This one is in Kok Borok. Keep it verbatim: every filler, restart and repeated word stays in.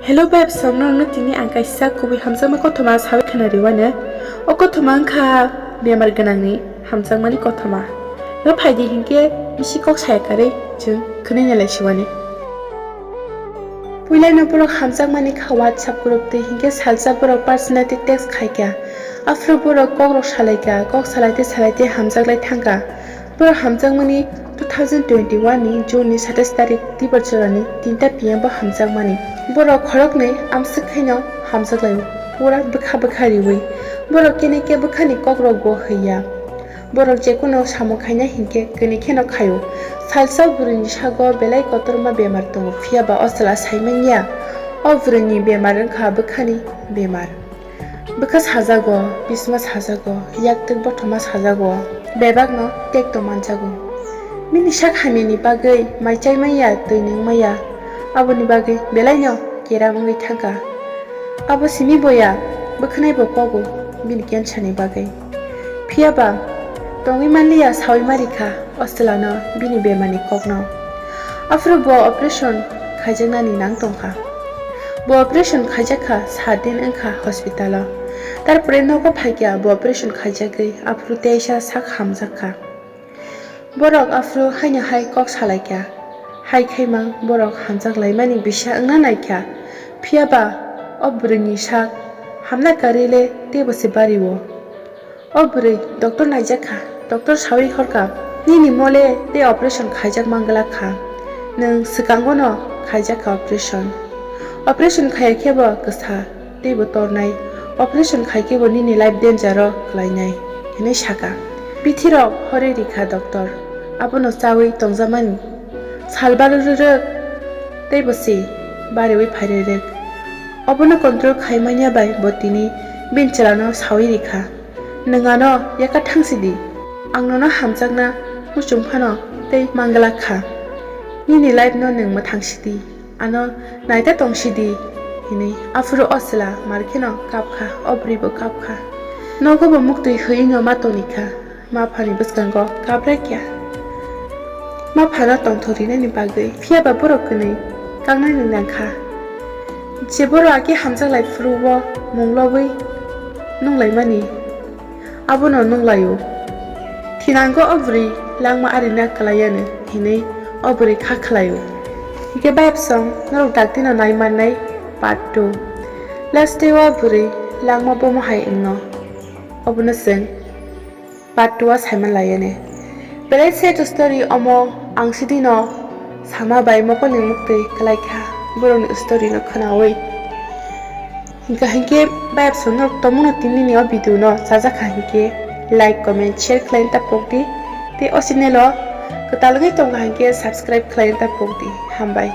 Hello babes, norokno tini ang kaisa kubui hamjakma kothoma sawi khna riwano. O kothoma wngkha bemar gwnangni hamjakmani kothoma. No phaidi hinkhe bisi kok saya karwi chwng khwnwi nai lai siwani. Puilano borok hamjakmani kha WhatsApp group twi hinkhe salsa borok personality text khaikha. Aphuru borok kokrok salaikha, kok salaite salaite hamjaklai thangkha. Borok hamjakmani two thousand twenty-one ni June ni satais tarik Tibor jorani tinta P M bo hamjakmani. Borok khoroknwi amswk khaino hamjaklaio, pura bwkha bwkha riwi. Borok kene khe bwkhani kokrokbo hwya. Borok jekunu samung khaina hinkhe kwnwi kheno khaio. Salsa bwrwini sago belai kotorma bemar tongo, phiyaba o chwla saimanya. O bwrwini bemar wngkha bwkhani bemar. Bwkha sajago, bisma sajago, yaktwk bothoma sajago, bebakno tekto manjago. Bini sak hamyani bagwi mai chai maya, twi nung maya, aboni bagwi belaino keram wngwi thangkha. Abo simi boya bwkhanaibo kogo bini cancerni bagwi. Phiyaba tongwi manliya sawi marikha o chwlano bini bemarni kokno. Aphuru bo operation khaijaknani nang tongkha. Bo operation khaijakha, sat din wngkha hospitalo. Tarpore nogo phaikha bo operation khaijagwi, aphuru teisa sak hamjakha. Borok aphuru haino hai kok salaikha. Hai khaimang borok hamjak laimani bisa wngna naikha. Phiyaba o bwrwini sak hamna karwi le teibo se bario. O bwrwi doctor naijakha, doctor sawi horkha, "Nini mole tei operation khaijak manglak kha. Nwng swkangono khaijakha operation. Operation khaiya khebo kwsa teibo tornai. Operation khai khebo nini life danger o kwlainai," hinwi saka. Bithirok horwi rikha doctor, abono chawi tongjakmani. Sal barwi rwrwk teibo se bariwi phairwrwk. Obono control khaimanya bai bo tini bini chwlano sawi rikha. Nwng ano yaka thangsidi, ang nono hamjakna muchung phano tei manglak kha. Nini life no nwng mwthang sidi, ano naita tong sidi, hinwi aphuru o chwla mar kheno kap kha, o bwrwi bo kap kha. Nogo bo muktwi hwino ma toni kha, ma phani bwskango kap lai kha. Ma phano tongthok rinani bagwi, phiyaba borok kwnwi kangnani nang kha. Je borok agi hamjak lai phuru o mung lobwi nung laimani. Abono nunglaio. Thinango o bwrwi langma arina kwlaiyanw hinwi o bwrwi kha khlaio. Hikhe bayapsong norok daktino nai mannai part two. Last o bwrwi langma bomo hai wngno. Obono chwng part two o saiman laiyane. Belai sad story omo, ang sidino sama bai mokolni muktwi kwlaikha borokni story no khwnawi. Hingkha hinkhe bayapsong norok tongmano tini ni o video no chajakha hinkhe like, comment, share khlai ta pokdi. Tei o channel o kwtal wngwi tongkha hinkhe subscribe khlai ta pokdi. Hambai.